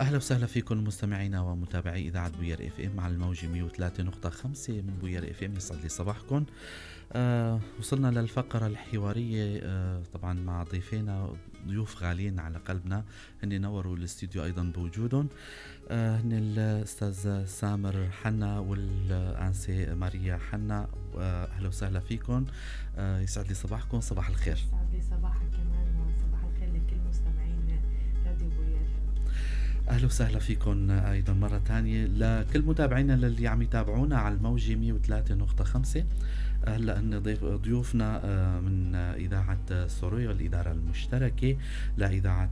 اهلا وسهلا فيكم مستمعينا ومتابعي اذاعة بوير FM على الموجه 103.5 من بوير FM. يسعد لي صباحكم. وصلنا للفقرة الحوارية، طبعا مع ضيفينا، ضيوف غاليين على قلبنا، هن نوروا الاستديو ايضا بوجودهم. هن الاستاذ سامر حنا والانسه ماريا حنا. اهلا وسهلا فيكم. يسعد لي صباحكم، صباح الخير. يسعد لي صباحك كمان، وصباح الخير لكل مستمعين راديو بوير. اهلا وسهلا فيكم ايضا مرة ثانية لكل متابعينا للي عم يتابعونا على الموجه 103.5. هلا هن ضيوفنا من اذاعة سورويو، الادارة المشتركة لاذاعة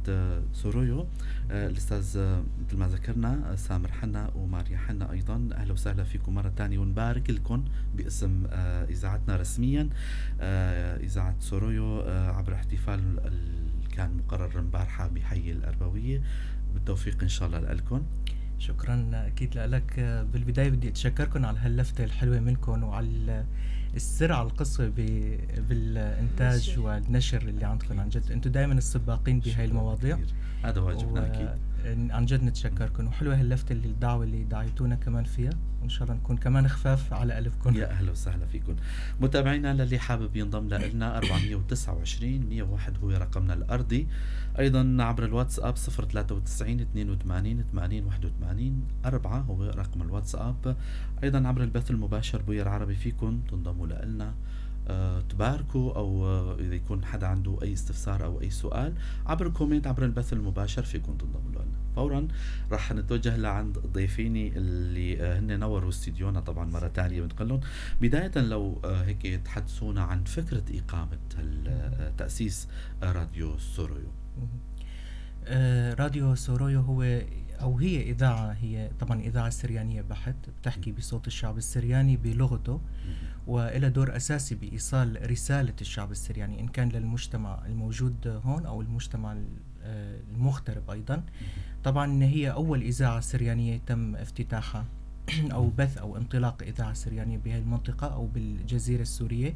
سورويو، الاستاذ مثل ما ذكرنا سامر حنا وماريا حنا ايضا. اهلا وسهلا فيكم مرة ثانية، ونبارك لكم باسم اذاعتنا رسميا، اذاعة سورويو، عبر احتفال كان مقرر امبارحه بحي الأربوية. بالتوفيق ان شاء الله لكم. شكرا اكيد لك. بالبداية بدي اتشكركم على هاللفته الحلوة منكم وعلى السرعة القصوى بالانتاج والنشر اللي عندكم. عن جد انتم دائما السباقين بهاي المواضيع، هذا واجبنا اكيد. عن جد نتشكركم، وحلوه هاللفته اللي الدعوة اللي دعيتونا كمان فيها، وان شاء الله نكون كمان خفاف على قلبكم. يا اهلا وسهلا فيكم متابعينا. للي حابب ينضم لنا 429 101 هو رقمنا الارضي، ايضا عبر الواتساب 093 82 80 81 4 هو رقم الواتساب. ايضا عبر البث المباشر بوير عربي فيكم تنضموا لنا، تباركوا، او اذا يكون حدا عنده اي استفسار او اي سؤال عبر comment عبر البث المباشر فيكم تنضموا لنا. فورا رح نتوجه لعند ضيفيني اللي هن نوروا استديونا طبعا مرة ثانية. بنقول لهم بداية لو هيك تحدثونا عن فكرة اقامه تاسيس راديو سورويو. راديو سورويو هو أو هي إذاعة، هي طبعا إذاعة سريانية بحت، بتحكي بصوت الشعب السرياني بلغته، وإلها دور أساسي بإيصال رسالة الشعب السرياني إن كان للمجتمع الموجود هون أو المجتمع المغترب أيضا. طبعا هي أول إذاعة سريانية تم افتتاحها أو بث أو انطلاق إذاعة سريانية بهذه المنطقة أو بالجزيرة السورية.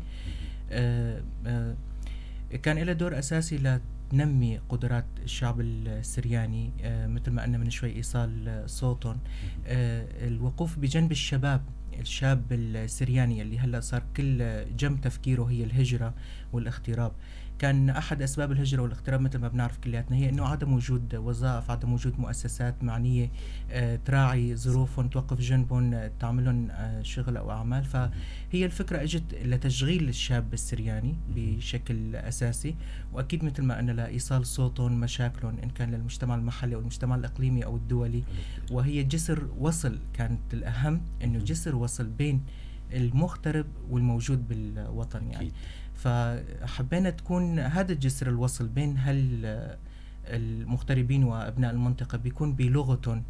كان لها دور أساسي لتنمي قدرات الشعب السرياني، مثل ما قلنا من شوي إيصال صوتهم، الوقوف بجنب الشباب، الشاب السرياني اللي هلأ صار كل جنب تفكيره هي الهجرة والاغتراب. كان أحد أسباب الهجرة والاغتراب مثل ما بنعرف كلياتنا هي أنه عدم وجود وظائف، عدم وجود مؤسسات معنية تراعي ظروفهم، توقف جنبهم، تعملهم شغل أو أعمال. فهي الفكرة أجت لتشغيل الشاب السرياني بشكل أساسي، وأكيد مثل ما قلنا لإيصال صوتهم، مشاكلهم إن كان للمجتمع المحلي أو المجتمع الإقليمي أو الدولي. وهي جسر وصل، كانت الأهم أنه جسر وصل بين المغترب والموجود بالوطن يعني. أكيد. فحبينا تكون هذا الجسر الوصل بين المغتربين وأبناء المنطقة بيكون بلغتهم،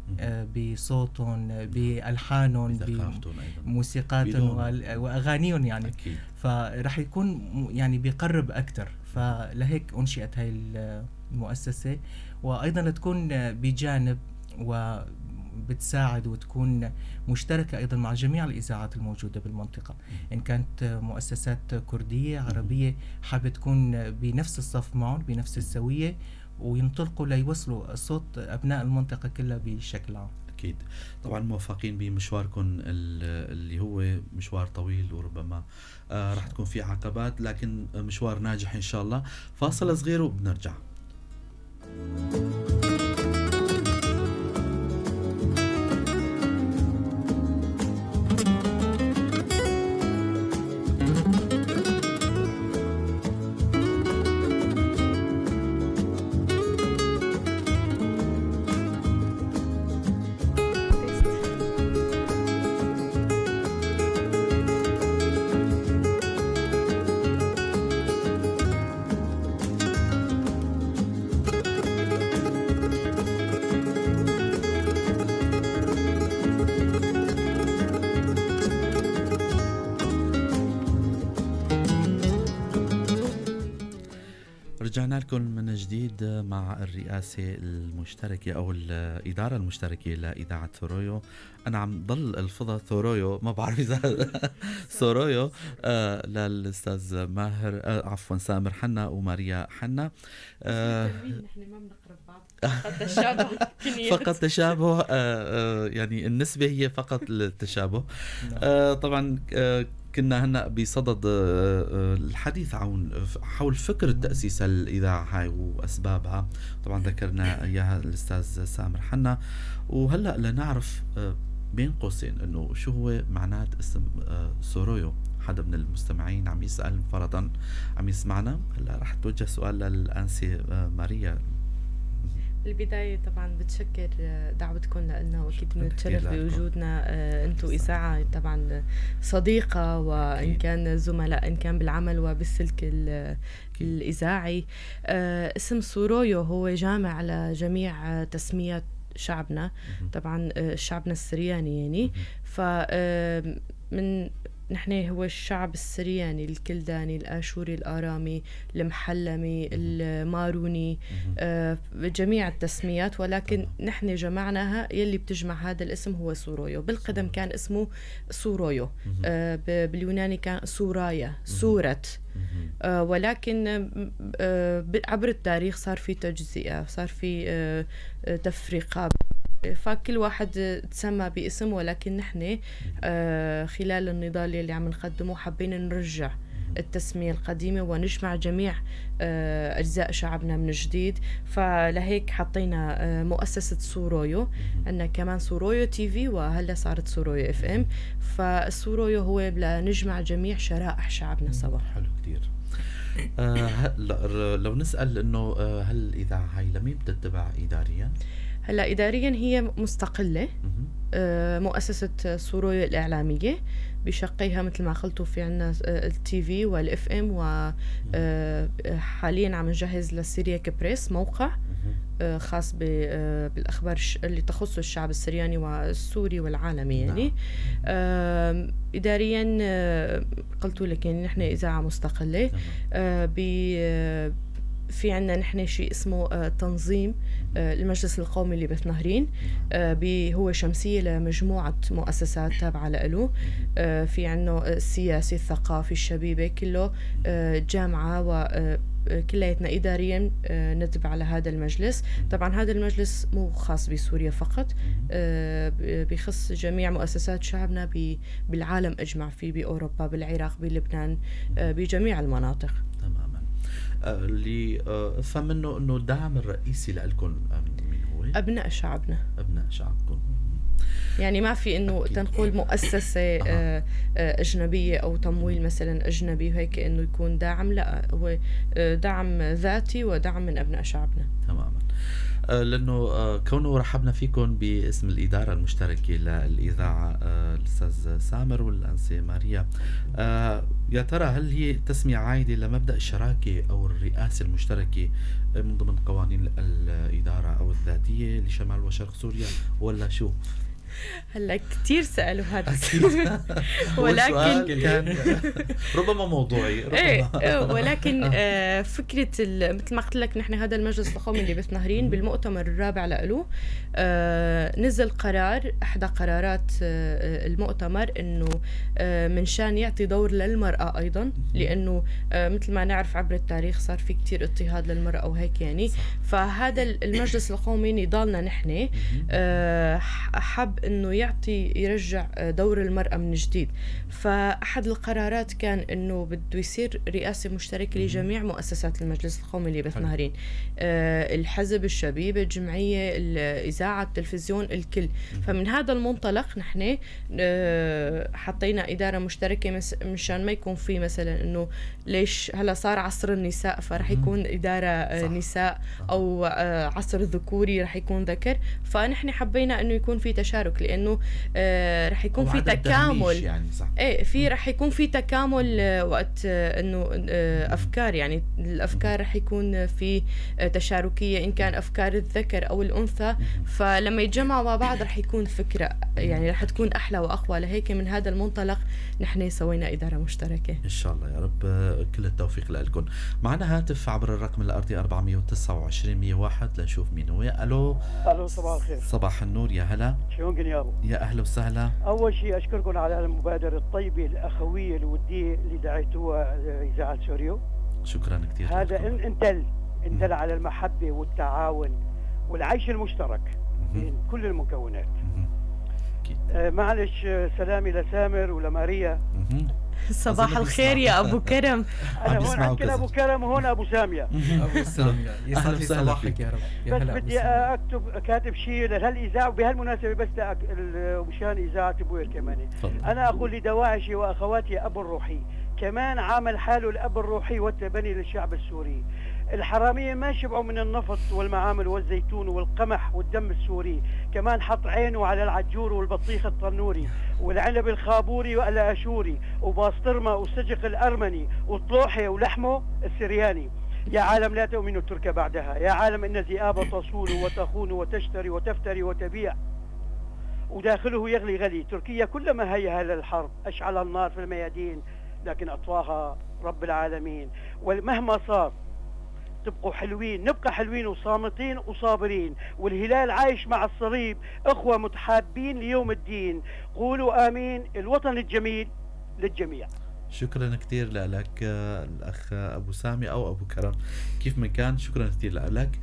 بصوتهم، بألحانهم، بموسيقاتهم وأغانيهم يعني. أكيد. فرح يكون يعني بيقرب أكثر، فلهيك أنشئت هاي المؤسسة، وأيضا تكون بجانب و بتساعد وتكون مشتركة أيضا مع جميع الإذاعات الموجودة بالمنطقة، إن كانت مؤسسات كردية عربية حابة تكون بنفس الصف معهم بنفس السوية، وينطلقوا ليوصلوا صوت أبناء المنطقة كلها بشكل عام. أكيد طبعا موفقين بمشواركم اللي هو مشوار طويل، وربما رح تكون في عقبات، لكن مشوار ناجح إن شاء الله. فاصل صغير وبنرجع. رجعنا لكم من جديد مع الرئاسة المشتركة أو الإدارة المشتركة لإذاعة ثورويو. أنا عم ضل الفظها ثورويو، ما بعرف إذا ثورويو. للأستاذ ماهر، عفوا سامر حنا وماريا حنا. نحن ما بنقرب بعض، فقط تشابه. فقط تشابه، يعني النسبة هي فقط التشابه. طبعا كنا هلا بصدد الحديث عن حول فكرة تأسيس الإذاعة هاي وأسبابها، طبعا ذكرنا إياها الأستاذ سامر حنا. وهلا لنعرف بين قوسين إنه شو هو معنات اسم سورويو. حدا من المستمعين عم يسأل، فرضا عم يسمعنا هلا، رح توجه سؤال للأنسة ماريا. بالبداية طبعا بتشكر دعوتكم لنا، وأكيد بنتشرف بوجودنا. أنتم إذاعة طبعا صديقة، وإن كان زملاء إن كان بالعمل وبالسلك الإذاعي. اسم سورويو هو جامع لجميع تسميات شعبنا، طبعا شعبنا السرياني يعني. فمن نحن هو الشعب السرياني، الكلداني، الآشوري، الآرامي، المحلمي، الماروني، جميع التسميات، ولكن نحن جمعناها. يلي بتجمع هذا الاسم هو سورويو. بالقدم كان اسمه سورويو، باليوناني كان سورايا، سورة، ولكن عبر التاريخ صار في تجزئة، صار في تفرقة، فكل واحد تسمى باسم. ولكن نحن خلال النضال اللي عم نقدمه حابين نرجع التسمية القديمة ونجمع جميع أجزاء شعبنا من جديد. فلهيك حطينا مؤسسة سورويو، عندنا كمان سورويو TV، وهلا صارت سورويو FM. فالسورويو هو لنجمع جميع شرائح شعبنا سوا. حلو كتير. لو نسأل إنه هل الإذاعة هاي لمين بتتبع إداريا؟ هلا إداريا هي مستقلة، مؤسسة سورويو الإعلامية بشقيها مثل ما قلتوا، في عنا ال TV وال FM، وحاليا عم نجهز للسيريا بريس موقع خاص بالأخبار اللي تخص الشعب السرياني والسوري والعالمي يعني. إداريا قلت لك يعني نحن إذاعة مستقلة. في عنا نحن شيء اسمه تنظيم المجلس القومي لبث نهرين، هو شمسية لمجموعة مؤسسات تابعة له. في عنا السياسي، الثقافي، الشبيبة، كله جامعة، وكلياتنا إداريا نتبع على هذا المجلس. طبعا هذا المجلس مو خاص بسوريا فقط، بخص جميع مؤسسات شعبنا بالعالم أجمع، في بأوروبا، بالعراق، بلبنان، بجميع المناطق. تماما. اللي افهم منه انه الدعم الرئيسي لكم مين هو؟ ابناء شعبنا. ابناء شعبكم. يعني ما في انه تنقول مؤسسة اجنبية او تمويل مثلا اجنبي وهيك انه يكون داعم، لا، هو دعم ذاتي ودعم من ابناء شعبنا. تماما. لأنه كونه رحبنا فيكم باسم الإدارة المشتركة للإذاعة، الأستاذ سامر والأنسة ماريا، يا ترى هل هي تسمية عايدة لمبدأ الشراكة أو الرئاسة المشتركة من ضمن قوانين الإدارة أو الذاتية لشمال وشرق سوريا ولا شو؟ هلا كثير سألوا هذا السؤال، ولكن كان ربما موضوعي، ربما. ايه، ولكن فكرة مثل ما قلت لك نحن هذا المجلس القومي اللي بث نهرين بالمؤتمر الرابع له نزل قرار، احدى قرارات المؤتمر انه من شان يعطي دور للمرأة ايضا، لانه مثل ما نعرف عبر التاريخ صار في كثير اضطهاد للمرأة وهيك يعني. فهذا المجلس القومي نضالنا نحن حب انه يعطي، يرجع دور المرأة من جديد. فأحد القرارات كان انه بده يصير رئاسة مشتركة لجميع مؤسسات المجلس القومي اللي بث نهرين، الحزب، الشبيبة، الجمعية، الإذاعة، التلفزيون، الكل. فمن هذا المنطلق نحن حطينا إدارة مشتركة مشان ما يكون في مثلا انه ليش هلا صار عصر النساء فرح يكون إدارة نساء، او عصر الذكوري رح يكون ذكر. فنحن حبينا انه يكون في تشارك التشارك، لأنه رح يكون في تكامل يعني، صح. ايه في رح يكون في تكامل وقت انه افكار، يعني الافكار رح يكون في تشاركيه ان كان افكار الذكر او الانثى، فلما يتجمعوا مع بعض رح يكون فكرة يعني رح تكون احلى واقوى. لهيك من هذا المنطلق نحن سوينا ادارة مشتركة. ان شاء الله يا رب، كل التوفيق لكم. معنا هاتف عبر الرقم الارضي 429 101 لنشوف مين هو. الو. الو، صباح الخير. صباح النور، يا هلا. شلونكم يا ابو؟ يا اهلا وسهلا. اول شيء اشكركم على المبادرة الطيبة الاخوية الودية اللي دعيتوها اذاعة سوريو. شكرا كثير. هذا ان دل على المحبة والتعاون والعيش المشترك بين كل المكونات. معلش، سلامي لسامر ولماريا. صباح الخير يا ابو كرم. انا هون عندك ابو كرم وهون ابو سامية. ابو سامية، يسعد لي صباحك يا رب. يا بس بدي اكتب كاتب شيء لهالاذاعه وبهالمناسبه، بس مشان اذاعة بوير كمان. انا اقول لدواعشي واخواتي، اب الروحي كمان عامل حاله الاب الروحي والتبني للشعب السوري. الحرامية ما شبعوا من النفط والمعامل والزيتون والقمح والدم السوري، كمان حط عينه على العجور والبطيخ الطنوري والعنب الخابوري والآشوري وباسطرمة والسجق الأرمني وطلوحي ولحمه السرياني. يا عالم لا تؤمنوا الترك بعدها، يا عالم إن الذئاب تصول وتخون وتشتري وتفتري وتبيع وداخله يغلي غلي. تركيا كلما هيها للحرب أشعل النار في الميادين، لكن أطفاها رب العالمين. ومهما صار تبقوا حلوين، نبقى حلوين وصامتين وصابرين، والهلال عايش مع الصليب أخوة متحابين ليوم الدين. قولوا آمين. الوطن الجميل للجميع. شكرا كثير لك الأخ أبو سامي أو أبو كرم، كيف ما كان، شكرا كثير لك.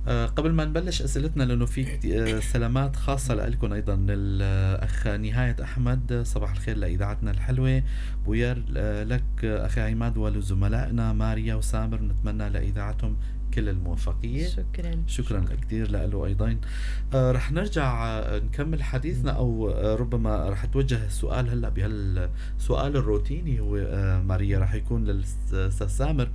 قبل ما نبلش اسئلتنا، لانه في سلامات خاصة لكم ايضا، الاخ نهاية احمد، صباح الخير لاذاعتنا الحلوة بوير، لك اخي عماد ولزملائنا ماريا وسامر، نتمنى لاذاعتهم كل الموفقيه. شكرا. شكرا كثير له ايضا. رح نرجع نكمل حديثنا، او ربما رح اتوجه السؤال هلا بهالسؤال الروتيني، هو ماريا رح يكون للاستاذ سامر،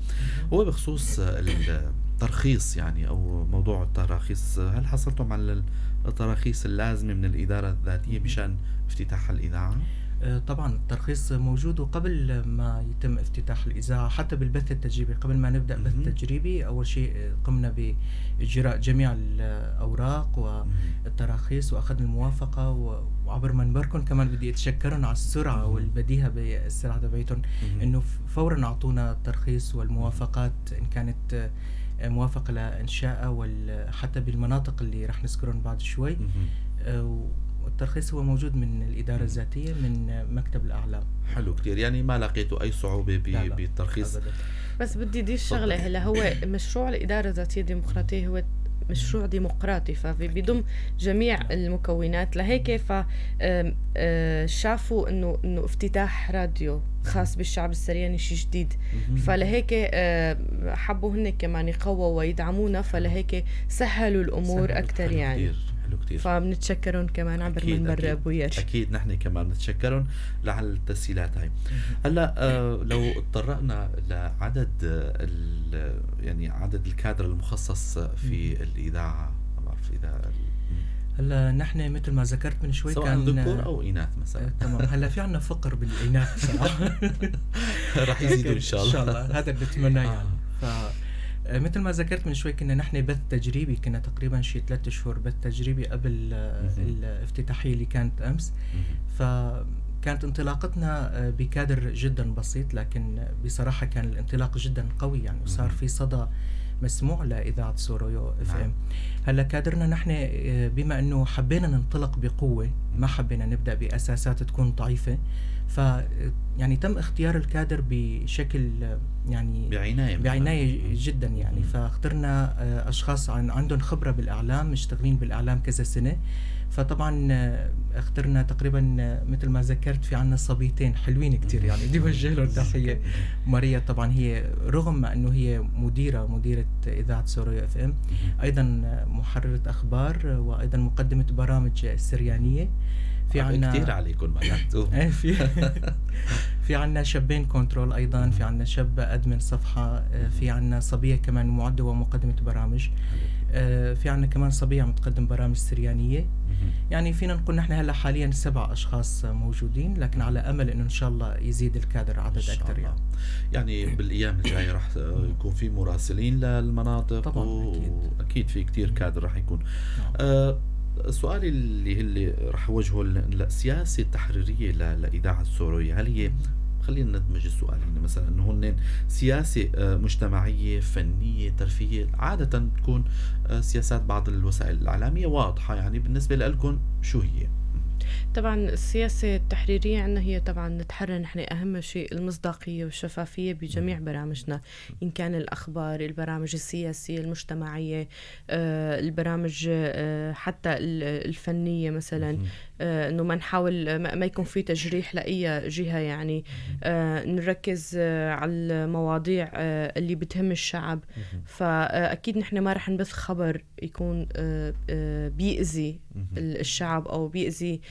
هو بخصوص الترخيص يعني او موضوع التراخيص. هل حصلتم على التراخيص اللازمة من الادارة الذاتية بشان افتتاح الاذاعة؟ طبعا الترخيص موجود، وقبل ما يتم افتتاح الإذاعة حتى بالبث التجريبي، قبل ما نبدأ بث تجريبي، أول شيء قمنا بإجراء جميع الأوراق والتراخيص وأخذنا الموافقة، وعبر منبركم كمان بدي أتشكرهم على السرعة والبديهة بالسرعة تبعتهم، إنه فورا أعطونا الترخيص والموافقات، إن كانت موافقة لإنشائها وحتى بالمناطق اللي رح نذكرهم بعد شوي. والترخيص هو موجود من الإدارة الذاتية، من مكتب الأعلام. حلو كثير، يعني ما لقيتوا أي صعوبة بالترخيص؟ أبداً. بس بدي أضيف شغلة، هلا هو مشروع الإدارة الذاتية الديمقراطية هو مشروع ديمقراطي، فبيضم جميع المكونات. لهيك ف شافوا انه افتتاح راديو خاص بالشعب السرياني شيء جديد، فلهيك حبوا هن كمان يقووا ويدعمونا، فلهيك سهلوا الامور اكثر يعني. كتير. حلو كثير. فبنتشكرهم كمان عبر منبر بوير. اكيد نحن كمان بنتشكرهم لعلى التسهيلات هاي. هلا لو تطرقنا لعدد، يعني عدد الكادر المخصص في الاذاعة، ما بعرف اذا هلا نحن مثل ما ذكرت من شوي سواء كان ذكور او اناث مثلا. تمام، هلا في عندنا فقر بالاناث صراحة. رح يزيدوا ان شاء الله. ان شاء الله، هذا اللي بتمناه يعني. ف مثل ما ذكرت من شوي، كنا نحن بث تجريبي، كنا تقريبا شي 3 شهور بث تجريبي قبل الافتتاحية اللي كانت أمس، فكانت انطلاقتنا بكادر جدا بسيط، لكن بصراحة كان الانطلاق جدا قوي يعني، وصار في صدى مسموع لإذاعة سورويو FM. هلا كادرنا نحن، بما انه حبينا ننطلق بقوة، ما حبينا نبدأ بأساسات تكون ضعيفة، ف يعني تم اختيار الكادر بشكل يعني بعناية. بعناية جدا يعني. فاخترنا اشخاص عندهم خبرة بالاعلام، مشتغلين بالاعلام كذا سنة. فطبعا اخترنا تقريبا مثل ما ذكرت، في عنا صبيتين حلوين كتير، يعني بدي اوجه لهم تحيه. ماريا طبعا هي رغم ما انه هي مديره اذاعة سوريا FM، ايضا محرره اخبار وايضا مقدمه برامج سريانيه. في عنا كثير عليكم معناته. إيه، في عنا شابين control، ايضا في عنا شاب admin صفحه، في عنا صبية كمان معده ومقدمة برامج. في عنا كمان صبية عم تقدم برامج سريانية. يعني فينا نقول نحن هلا حاليا 7 أشخاص موجودين، لكن على أمل إنه إن شاء الله يزيد الكادر عدد أكثر. يعني بالأيام الجاية راح يكون في مراسلين للمناطق طبعا، أكيد في كتير كادر راح يكون. نعم. سؤالي اللي راح أوجهه للسياسة التحريرية لإذاعة سوروي، هل هي، خلينا ندمج السؤال هنا مثلا، انه هن سياسة مجتمعية، فنية، ترفيهية؟ عادة تكون سياسات بعض الوسائل الإعلامية واضحة، يعني بالنسبة لكم شو هي؟ طبعا السياسة التحريرية عندنا هي طبعا نتحرى نحن أهم شيء المصداقية والشفافية بجميع برامجنا، إن كان الأخبار، البرامج السياسية، المجتمعية، البرامج حتى الفنية مثلا، إنه ما نحاول ما يكون في تجريح لأي جهة، يعني نركز على المواضيع اللي بتهم الشعب. فأكيد نحن ما رح نبث خبر يكون بيأذي الشعب أو بيأذي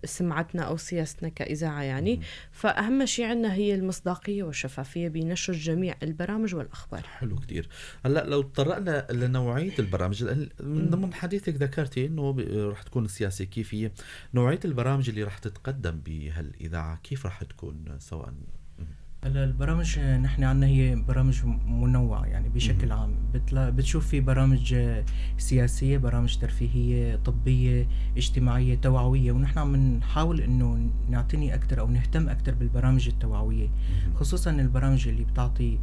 سمعتنا أو سياستنا كإذاعة يعني. فأهم شيء عندنا هي المصداقية والشفافية بنشر جميع البرامج والأخبار. حلو كتير. هلأ لو تطرقنا لنوعية البرامج، من ضمن حديثك ذكرتي إنه رح تكون السياسة، كيف هي نوعية البرامج اللي رح تتقدم بهالإذاعة، كيف رح تكون؟ سواء هلا البرامج نحن عنا هي برامج منوعة يعني بشكل عام، بتشوف في برامج سياسية، برامج ترفيهية، طبية، اجتماعية، توعوية، ونحن عم نحاول انه نعتني اكثر او نهتم اكثر بالبرامج التوعوية، خصوصا البرامج اللي بتعطي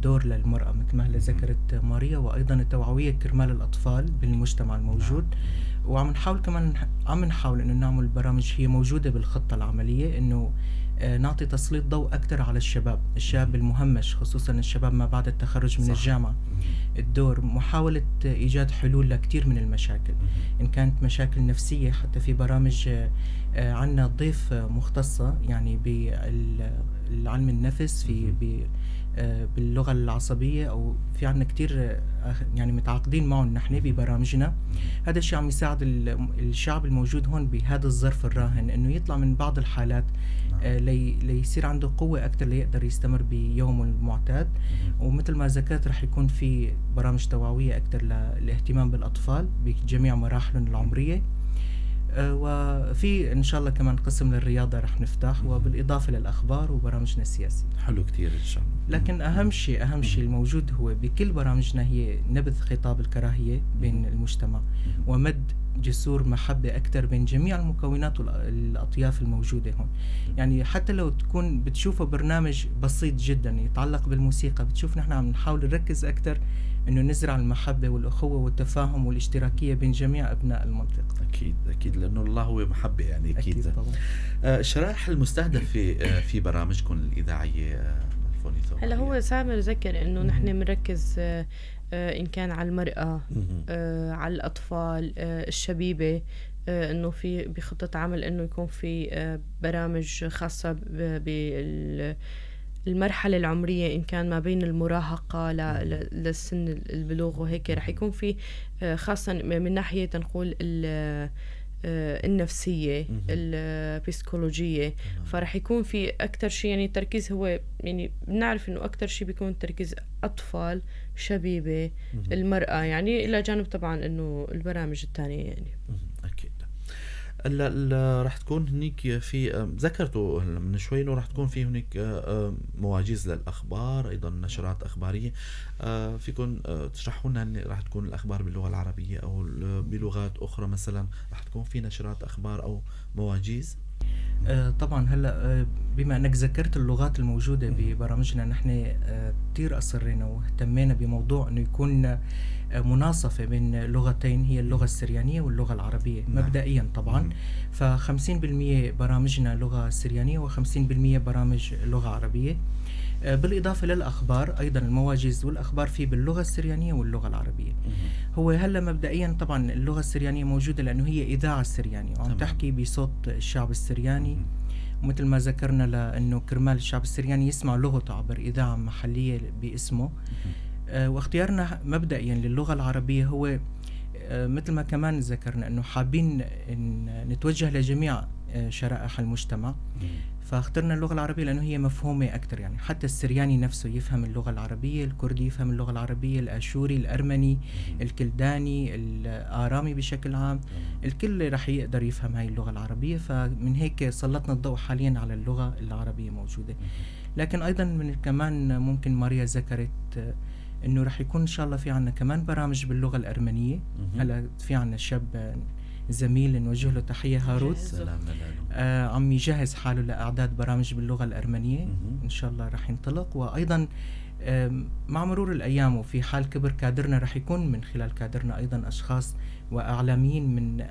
دور للمرأة مثل ما هلا ذكرت ماريا، وايضا التوعوية كرمال الاطفال بالمجتمع الموجود. وعم نحاول كمان عم نحاول انه نعمل برامج هي موجودة بالخطة العملية، انه نعطي تسليط ضوء أكثر على الشباب، الشاب المهمش، خصوصا الشباب ما بعد التخرج من الجامعة. الدور محاولة إيجاد حلول لكثير من المشاكل، إن كانت مشاكل نفسية، حتى في برامج عنا ضيف مختصة يعني بالعلم النفس، في باللغة العصبية، أو في عنا كتير يعني متعاقدين معهم نحن ببرامجنا. هذا الشيء عم يساعد الشعب الموجود هون بهذا الظرف الراهن إنه يطلع من بعض الحالات، ليصير عنده قوة أكتر ليقدر يستمر بيومه المعتاد. ومثل ما ذكرت رح يكون في برامج توعوية أكتر للاهتمام بالأطفال بجميع مراحلهم العمرية، وفي إن شاء الله كمان قسم للرياضة رح نفتح، وبالإضافة للأخبار وبرامجنا السياسية. حلو كتير إن شاء الله. لكن أهم شيء الموجود هو بكل برامجنا هي نبذ خطاب الكراهية بين المجتمع، ومد جسور محبة أكثر بين جميع المكونات والأطياف الموجودة هون. يعني حتى لو تكون بتشوفه برنامج بسيط جدا يتعلق بالموسيقى، بتشوف نحن عم نحاول نركز أكثر إنه نزرع المحبة والأخوة والتفاهم والاشتراكية بين جميع أبناء المنطقة. أكيد أكيد، لأنه الله هو محبة يعني. أكيد, أكيد طبعا. الشرائح المستهدفة في برامجكم الإذاعية ملفونيتو؟ هلا هو سامر ذكر إنه نحن بنركز إن كان على المرأة، على الأطفال، الشبيبة، إنه في بخطة عمل إنه يكون في برامج خاصة بالمرحلة العمرية، إن كان ما بين المراهقة للسن البلوغ وهيك، رح يكون في خاصة من ناحية نقول النفسية، البسيكولوجية، فرح يكون في أكتر شيء يعني التركيز هو يعني بنعرف إنه أكتر شيء بيكون تركيز أطفال، شبيبة، المرأة، يعني إلى جانب طبعا إنه البرامج الثانية يعني. أكيد. رح تكون هنيك في، ذكرتوا من شوي انه رح تكون في هنيك مواجيز للاخبار، ايضا نشرات اخباريه، فيكم تشرحوا لنا رح تكون الاخبار باللغه العربيه او بلغات اخرى مثلا؟ رح تكون في نشرات اخبار او مواجيز؟ طبعا هلا بما انك ذكرت اللغات الموجوده ببرامجنا، نحن كثير اصرينا واهتمينا بموضوع انه يكون مناصفه بين لغتين، هي اللغه السريانيه واللغه العربيه مبدئيا طبعا. ف50% برامجنا لغه سريانيه و50% برامج لغه عربيه، بالإضافة للأخبار أيضا المواجز والأخبار في باللغة السريانية واللغة العربية. هو هلا مبدئيا طبعا اللغة السريانية موجودة لأنه هي إذاعة سريانية وعم تحكي بصوت الشعب السرياني، ومثل ما ذكرنا لأنه كرمال الشعب السرياني يسمع لغته عبر إذاعة محلية باسمه. واختيارنا مبدئيا للغة العربية هو مثل ما كمان ذكرنا انه حابين إن نتوجه لجميع شرائح المجتمع، فاخترنا اللغة العربية لأنه هي مفهومة أكثر، يعني حتى السرياني نفسه يفهم اللغة العربية، الكردي يفهم اللغة العربية، الآشوري، الأرمني، الكلداني، الآرامي بشكل عام، الكل رح يقدر يفهم هاي اللغة العربية. فمن هيك سلطنا الضوء حاليا على اللغة العربية موجودة. لكن أيضا من كمان ممكن ماريا ذكرت إنه رح يكون إن شاء الله في عنا كمان برامج باللغة الأرمنية. هلا في عنا شاب زميل نوجه له تحية، هاروت، عم يجهز حاله لأعداد برامج باللغة الأرمنية، إن شاء الله رح ينطلق. وأيضا مع مرور الأيام وفي حال كبر كادرنا رح يكون من خلال كادرنا أيضا أشخاص وأعلاميين من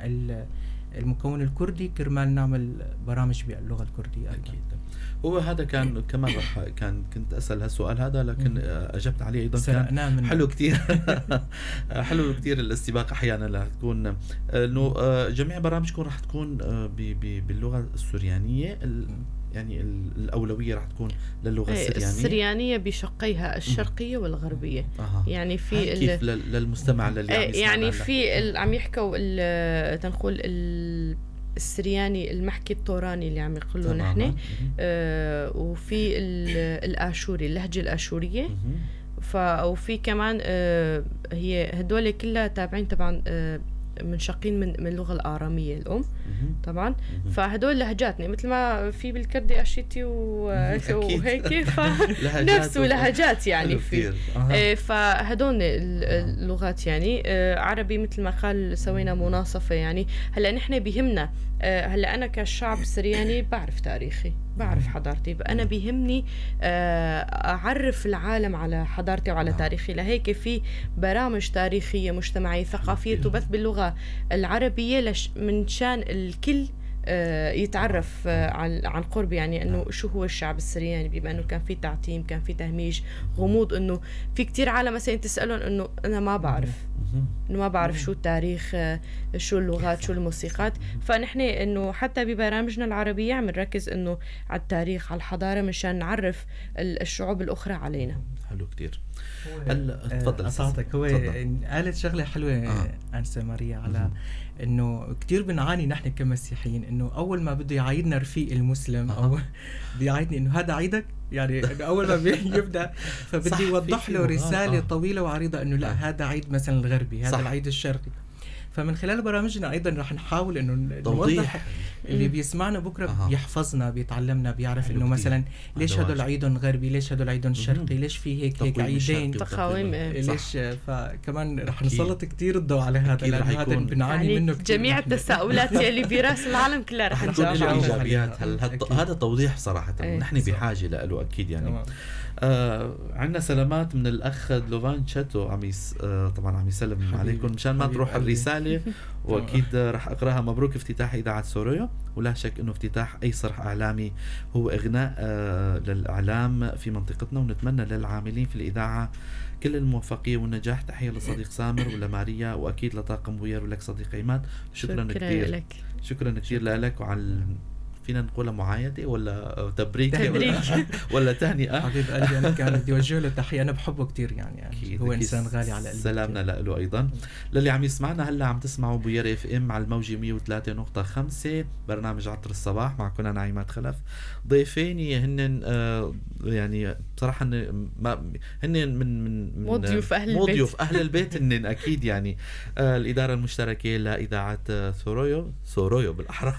المكون الكردي كرمال نعمل برامج باللغة الكردية أيضا. أكيد. هو هذا كان كمان رح كان كنت أسأل هالسؤال هذا، لكن أجبت عليه أيضا. كان حلو كتير حلو كتير الاستباق أحيانا رح تكون إنه جميع برامجكم رح تكون باللغة السريانية، يعني الأولوية رح تكون للغة السريانية. السريانية بشقيها الشرقية والغربية. يعني في كيف للمستمع اللي عم يسمع، يعني في عم يحكوا تنقول السرياني المحكي الطوراني اللي عم يقولوا نحن، وفي الآشوري، اللهجة الآشورية، وفي كمان هي هدول كلها تابعين طبعا منشقين من اللغة الآرامية الأم طبعا. فهدول لهجاتنا مثل ما في بالكردي أشيتي وهيك، فنفسه لهجات يعني في فهدول اللغات يعني. عربي مثل ما قال سوينا مناصفة يعني. هلا نحن بيهمنا، هلا أنا كشعب سرياني بعرف تاريخي، بعرف حضارتي، أنا بيهمني أعرف العالم على حضارتي وعلى تاريخي. لهيك في برامج تاريخية مجتمعية ثقافية تبث باللغة العربية من شان الكل يتعرف عن قرب، يعني انه شو هو الشعب السرياني، بما انه كان في تعتيم، كان في تهميش، غموض، انه في كتير عالم مثلا تسألهم انه انا ما بعرف، انه ما بعرف شو التاريخ، شو اللغات، شو الموسيقات. فنحن انه حتى ببرامجنا العربية عم نركز انه على التاريخ، على الحضارة، مشان نعرف الشعوب الأخرى علينا. حلو كتير. هلا تفضل. أصعتك. هو قالت شغلة حلوة أنسة ماريا على إنه كتير بنعاني نحن كمسيحيين إنه أول ما بده يعايدنا رفيق المسلم أو بيعايدني إنه هذا عيدك، يعني إنه أول ما بيبدأ فبدي يوضح له رسالة طويلة وعريضة إنه لا هذا عيد مثلا الغربي، هذا العيد الشرقي. فمن خلال برامجنا أيضا رح نحاول إنه نوضح اللي بيسمعنا بكرة بيحفظنا، بيتعلمنا، بيعرف إنه مثلا ليش هدول عيدهم غربي، ليش هدول عيدهم شرقي، ليش في هيك هيك عيدين تقاويم، ليش. فكمان رح نسلط كتير الضوء على هذا، لأنه هذا بنعاني منه كتير. جميع التساؤلات يلي براس العالم كلها رح نجاوب عليها. إيجابيات هذا توضيح صراحة، نحن بحاجة له أكيد يعني. عندنا سلامات من الأخ لوفان شاتو، عم طبعا عم يسلم عليكم مشان ما تروح الرسالة، وأكيد رح أقرأها. مبروك افتتاح إذاعة سورويو، ولا شك أنه افتتاح أي صرح إعلامي هو إغناء للإعلام في منطقتنا، ونتمنى للعاملين في الإذاعة كل الموفقية والنجاح. تحية لصديق سامر ولماريا، وأكيد لطاقم بوير ولك صديق عماد. شكرا كثير لك، شكرا كثير لك. وعلى فينا نقولها معايدة ولا تبريك ولا تهنئة. حبيب قلبي، أنا كان بدي أوجه له تحية، أنا بحبه كتير يعني هو إنسان غالي على قلبي. سلامنا له أيضا. للي عم يسمعنا هلا عم تسمعوا بوير FM على الموجة 103.5 برنامج عطر الصباح، معكم أنا عماد خلف. ضيفيني هن يعني بصراحة ما هن من مو ضيوف أهل البيت، ضيوف أهل البيت هن أكيد يعني. الإدارة المشتركة لإذاعة سورويو بالأحرى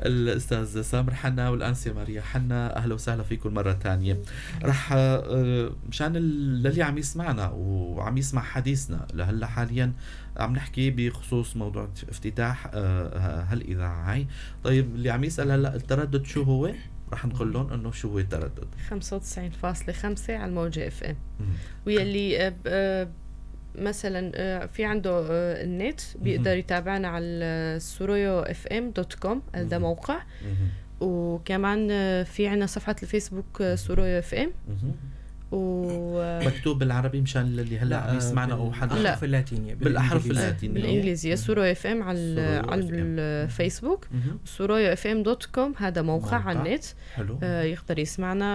الأستاذ سامر حنا والأنسة ماريا حنا، أهلا وسهلا فيكم مرة تانية. رح مشان للي عم يسمعنا وعم يسمع حديثنا لهلا حاليا، عم نحكي بخصوص موضوع افتتاح هالإذاعة هاي. طيب اللي عم يسأل هلا التردد شو هو، رح نقول لهم انه شو هو التردد 95.5 على الموجة FM. ويلي مثلا في عنده النت بيقدر يتابعنا على سورويو FM.com، هذا موقع. وكمان في عنا صفحة الفيسبوك سورويو FM، و مكتوب بالعربي مشان اللي هلا عم يسمعنا او حدا؟ بالاحرف اللاتينيه. بالاحرف اللاتينيه. بالانجليزيه، سورويو FM على على الفيسبوك، سورويو FM dot com، هذا موقع على النت. حلو. يقدر يسمعنا.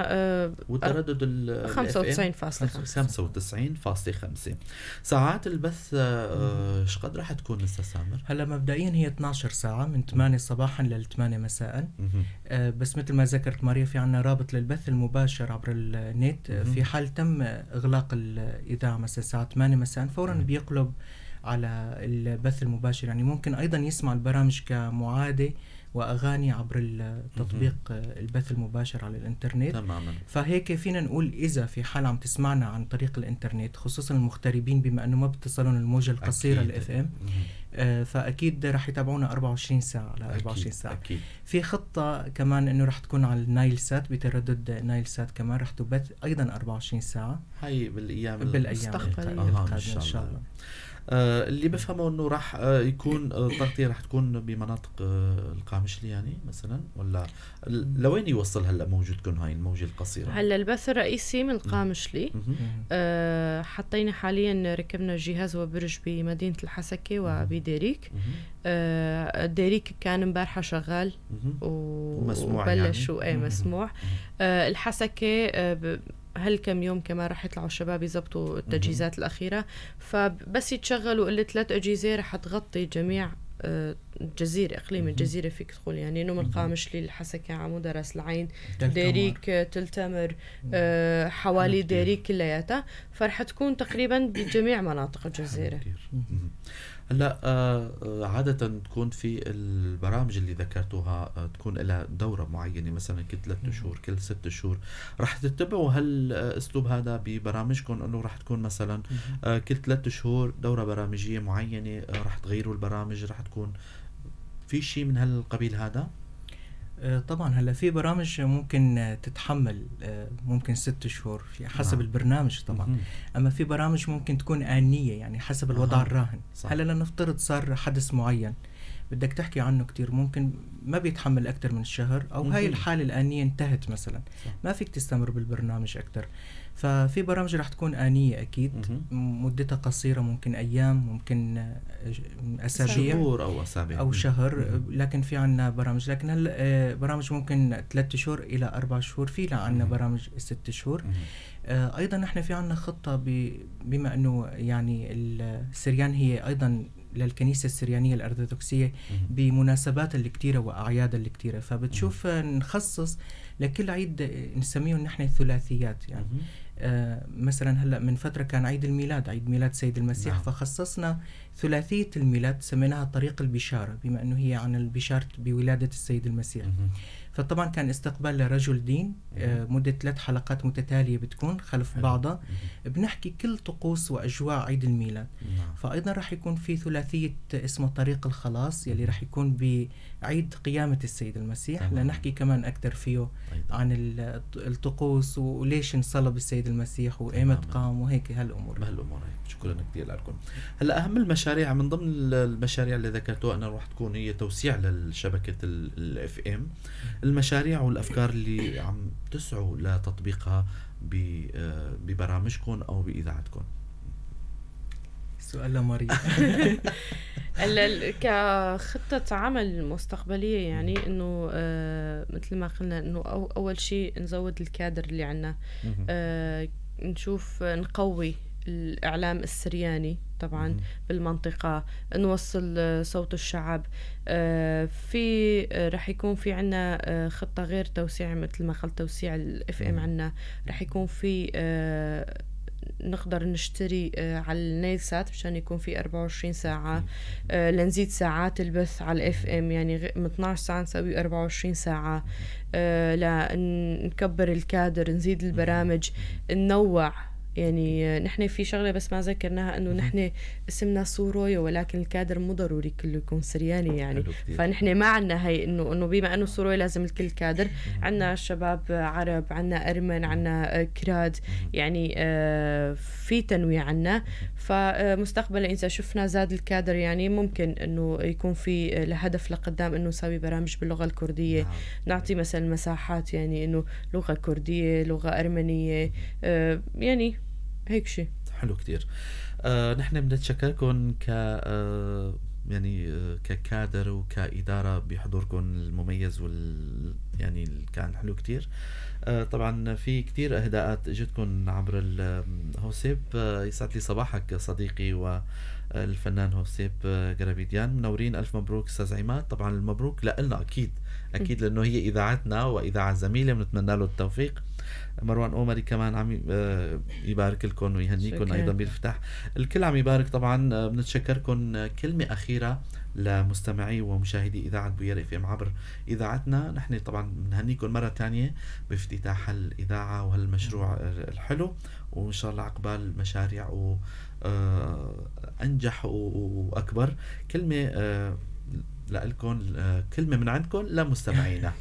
والتردد ال 95.5. 95.5. ساعات البث شقد رح تكون استاذ سامر؟ هلا مبدئيا هي 12 ساعة، من 8 صباحا لل 8 مساء. بس مثل ما ذكرت ماريا، في عنا رابط للبث المباشر عبر النت. في حال تم اغلاق الاذاعة مثلا الساعة 8 مساء، فورا بيقلب على البث المباشر، يعني ممكن ايضا يسمع البرامج كمعاده واغاني عبر التطبيق البث المباشر على الانترنت. فهيك فينا نقول اذا في حال عم تسمعنا عن طريق الانترنت، خصوصا المغتربين، بما انه ما بتصلون الموجه القصيرة ال FM، فاكيد رح يتابعونا 24 ساعة على 24 ساعه. في خطه كمان انه رح تكون على النايل سات، بتردد نايل سات كمان رح تبث ايضا 24 ساعه. هاي بالايام بالايام المستقبلية. القادمة ان شاء الله. اللي بفهمه انه راح يكون التغطية راح تكون بمناطق القامشلي يعني مثلا، ولا لوين يوصل هلا موجودكم هاي الموجه القصيره؟ هلا البث الرئيسي من القامشلي. حطينا حاليا، ركبنا جهاز وبرج بمدينة الحسكة وبديريك. ديريك كان امبارحة شغال ومسموع. وبلش يعني؟ وايه مسموع. الحسكة هالكم يوم كمان رح يطلعوا الشباب يزبطوا التجهيزات الأخيرة، فبس يتشغلوا الثلاث أجهزة رح تغطي جميع الجزيرة، إقليم الجزيرة فيك تقول، يعني إنه من القامشلي، الحسكة، عمودة، راس العين، تل ديريك، تل تمر، حوالي حلو كتير. ديريك كلياتها، فرح تكون تقريبا بجميع مناطق الجزيرة. حلو كتير. هلا عادة تكون في البرامج اللي ذكرتوها تكون لها دورة معينة، مثلا كل 3 شهور، كل 6 شهور. رح تتبعوا هالاسلوب هذا ببرامجكم، انه رح تكون مثلا كل 3 شهور دورة برامجية معينة، رح تغيروا البرامج، رح تكون في شيء من هالقبيل هذا؟ طبعا، هلا في برامج ممكن تتحمل ممكن 6 شهور، في حسب البرنامج طبعا. اما في برامج ممكن تكون آنية، يعني حسب الوضع الراهن. هلا لنفترض صار حدث معين بدك تحكي عنه كتير، ممكن ما بيتحمل أكثر من الشهر، أو هاي الحالة الآنية انتهت مثلا، ما فيك تستمر بالبرنامج أكثر. ففي برامج رح تكون آنية أكيد، مدتها قصيرة، ممكن أيام، ممكن أسابيع. شهور او اسابيع. أو شهر. لكن في عنا برامج، لكن هلا برامج ممكن 3 شهور إلى 4 شهور، في لا عنا برامج 6 شهور. ايضا نحن في عنا خطه بما انه يعني السريان هي ايضا للكنيسة السريانية الارثوذكسيه بمناسباتها الكثيرة واعيادها الكثيره، فبتشوف نخصص لكل عيد نسميهم نحن ثلاثيات يعني. مثلا هلا من فترة كان عيد الميلاد، عيد ميلاد سيد المسيح، فخصصنا ثلاثية الميلاد سميناها طريق البشاره، بما انه هي عن البشارة بولاده السيد المسيح. فطبعا كان استقبال لرجل دين مدة 3 حلقات متتالية بتكون خلف بعضها، بنحكي كل طقوس وأجواء عيد الميلاد. فأيضا رح يكون في ثلاثية اسمه طريق الخلاص، يلي رح يكون بعيد قيامة السيد المسيح، لنحكي كمان أكثر فيه عن الطقوس وليش انصلب السيد المسيح وإيمت قام وهيك هالأمور. بهالامور هي. شكرا كثير لكم. هلا اهم المشاريع، من ضمن المشاريع اللي ذكرتوها انه راح تكون هي توسيع للشبكه ال FM، المشاريع والافكار اللي عم تسعوا لتطبيقها ببرامجكم او باذاعتكم؟ سؤال لماريا. هلا كخطة عمل مستقبلية يعني انه مثل ما قلنا انه اول شيء نزود الكادر اللي عنا، نشوف نقوي الإعلام السرياني طبعا بالمنطقة، نوصل صوت الشعب. في رح يكون في عنا خطة غير توسيع، مثل ما قلت توسيع ال FM. عنا رح يكون في نقدر نشتري على النيل سات مشان يكون في 24 ساعة، لنزيد ساعات البث على ال FM، يعني من 12 ساعة نسوي 24 ساعة، لنكبر الكادر، نزيد البرامج، ننوع. يعني نحن في شغله بس ما ذكرناها، انه نحن اسمنا سورويو ولكن الكادر مو ضروري كله يكون سرياني يعني. حلو كتير. فنحن ما عندنا هي انه بما انه سورويو لازم الكل كادر. عندنا شباب عرب، عندنا ارمن، عندنا كراد، يعني في تنويع عنا. فمستقبلا إذا شفنا زاد الكادر يعني ممكن إنه يكون في لهدف لقدام إنه نسوي برامج باللغة الكردية. نعطي مثلا مساحات يعني إنه لغة كردية، لغة أرمنية، يعني هيك شيء. حلو كتير. نحن بنتشكركم ك يعني ككادر وكإدارة بحضوركم المميز يعني كان حلو كتير. طبعا في كتير إهداءات اجتكم عبر هوسيب. يسعد لي صباحك صديقي والفنان هوسيب جرابيديان، منورين. ألف مبروك أستاذ عماد. طبعا المبروك لنا أكيد أكيد، لأنه هي إذاعتنا وإذاعة زميلة، بنتمنى له التوفيق. مروان أومري كمان عم يبارك لكم ويهنيكم أيضا بالافتتاح. الكل عم يبارك طبعا. بنتشكركم. كلمة أخيرة لمستمعي ومشاهدي إذاعة بوير FM عبر إذاعتنا. نحن طبعا بنهنيكم مرة تانية بافتتاح الإذاعة وهالمشروع الحلو، وإن شاء الله عقبال مشاريع أنجح وأكبر. كلمة لكم، كلمة من عندكم لمستمعينا.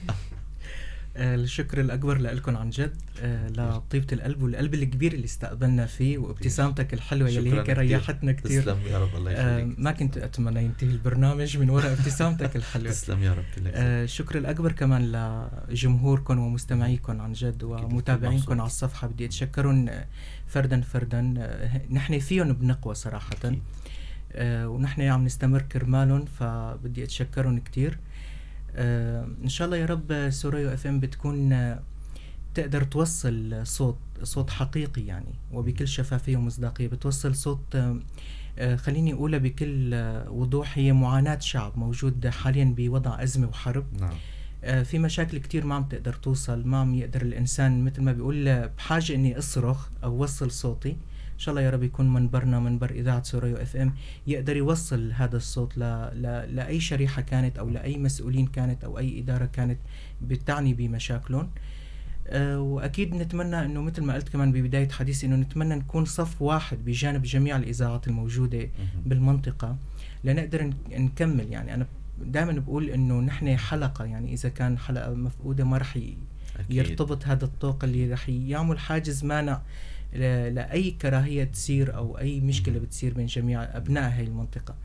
الشكر الأكبر لكم عن جد، لطيبة القلب والقلب الكبير اللي استقبلنا فيه، وابتسامتك الحلوة يلي هيك ريحتنا كتير. تسلم يا رب، الله يخليك. ما كنت أتمنى ينتهي البرنامج من وراء ابتسامتك الحلوة. تسلم يا رب كلك. الشكر الأكبر كمان لجمهوركم ومستمعيكم عن جد ومتابعينكم على الصفحة. بدي أتشكرهم فردا فردا، نحن فيهم بنقوى صراحة، ونحن عم نستمر كرمالهم، فبدي أتشكرهم كتير. إن شاء الله يا رب سورويو FM بتكون تقدر توصل صوت حقيقي يعني، وبكل شفافية ومصداقية بتوصل صوت، خليني أقولها بكل وضوح، هي معاناة شعب موجود حاليا بوضع أزمة وحرب. نعم. في مشاكل كتير ما عم تقدر توصل، ما عم يقدر الإنسان مثل ما بيقول بحاجة إني أصرخ أو وصل صوتي. إن شاء الله يا رب يكون منبرنا منبر إذاعة سورويو FM يقدر يوصل هذا الصوت لأي شريحة كانت، أو لأي مسؤولين كانت، أو أي إدارة كانت بتعني بمشاكلهم. وأكيد نتمنى أنه مثل ما قلت كمان ببداية حديثي، أنه نتمنى نكون صف واحد بجانب جميع الإذاعات الموجودة بالمنطقة لنقدر نكمل. يعني أنا دائما بقول أنه نحن حلقة، يعني إذا كان حلقة مفقودة ما رح يرتبط هذا الطوق اللي رح يعمل حاجز مانع لأي كراهية تصير أو أي مشكلة بتصير بين جميع أبناء هاي المنطقة.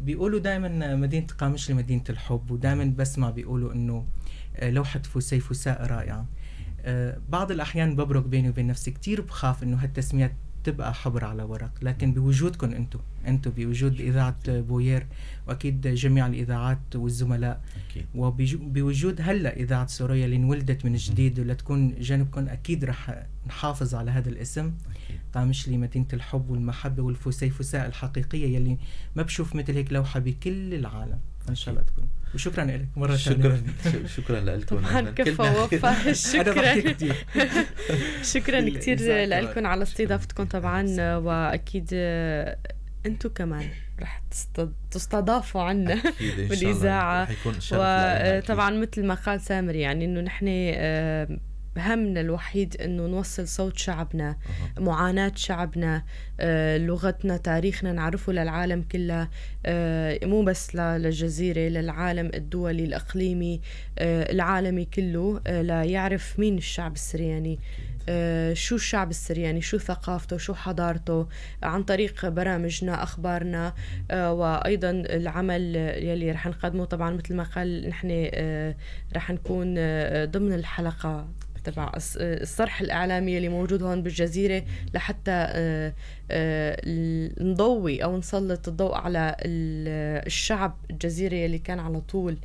بيقولوا دائما مدينة قامشلي مدينة الحب، ودائما بسمع بيقولوا أنه لوحة فسيفساء رائعة. بعض الأحيان ببرك بيني وبين نفسي كتير، بخاف أنه هالتسميات تبقى حبر على ورق، لكن بوجودكم أنتم بوجود إذاعة بوير وأكيد جميع الإذاعات والزملاء، وبوجود هلأ إذاعة سورويا اللي انولدت من جديد ولتكون جانبكم، أكيد رح نحافظ على هذا الاسم. قامشلي مدينة الحب والمحبة والفسيفساء الحقيقية يلي ما بشوف مثل هيك لوحة بكل العالم. إن شاء الله تكون. وشكرا لك مرة ثانية. شكرا لكم. طبعا كفى ووفى. شكرا شكرا كثير لكم على استضافتكم طبعا، واكيد انتم كمان رح تستضافوا عنا بالاذاعه. وطبعا مثل ما قال سامر، يعني انه نحن همنا الوحيد انه نوصل صوت شعبنا، معاناة شعبنا، لغتنا، تاريخنا، نعرفه للعالم كله، مو بس للجزيرة، للعالم الدولي، الإقليمي، العالمي كله، ليعرف مين الشعب السرياني، شو الشعب السرياني، شو ثقافته، شو حضارته، عن طريق برامجنا، أخبارنا، وأيضا العمل يلي رح نقدمه. طبعا مثل ما قال نحن رح نكون ضمن الحلقة تبع الصرح الإعلامي اللي موجود هون بالجزيرة، لحتى نضوي أو نسلط الضوء على الشعب الجزيرة اللي كان على طول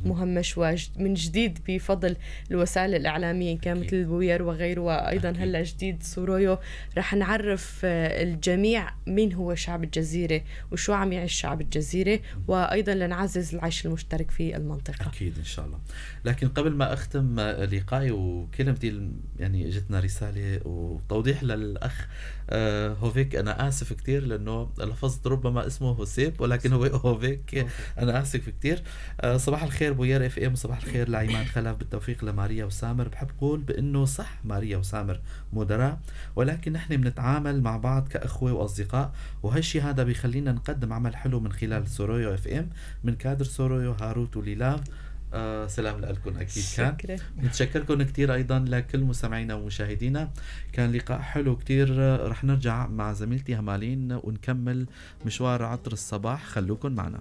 مهمش من جديد بفضل الوسائل الإعلامية كان مثل البوير وغيره، وأيضا هلا جديد سورويو. رح نعرف الجميع مين هو شعب الجزيرة وشو عم يعيش شعب الجزيرة، وأيضا لنعزز العيش المشترك في المنطقة. أكيد إن شاء الله. لكن قبل ما أختم لقائي وكلمتي، يعني اجتنا رسالة وتوضيح للأخ هوفيك. أنا آسف كتير لأنه لفظت ربما اسمه هوسيب ولكن هو هوفيك، أنا آسف كتير. صباح الخير بوير FM، صباح الخير لعماد خلف، بالتوفيق لماريا وسامر. بحب قول بأنه صح ماريا وسامر مدراء، ولكن نحن بنتعامل مع بعض كأخوة وأصدقاء، وهالشي هذا بيخلينا نقدم عمل حلو من خلال سورويو FM، من كادر سورويو هاروت وليلاف. سلام لكم اكيد كان. شكرا. نتشكركم كثير ايضا لكل مستمعينا ومشاهدينا، كان لقاء حلو كثير. رح نرجع مع زميلتي همالين ونكمل مشوار عطر الصباح، خلوكم معنا.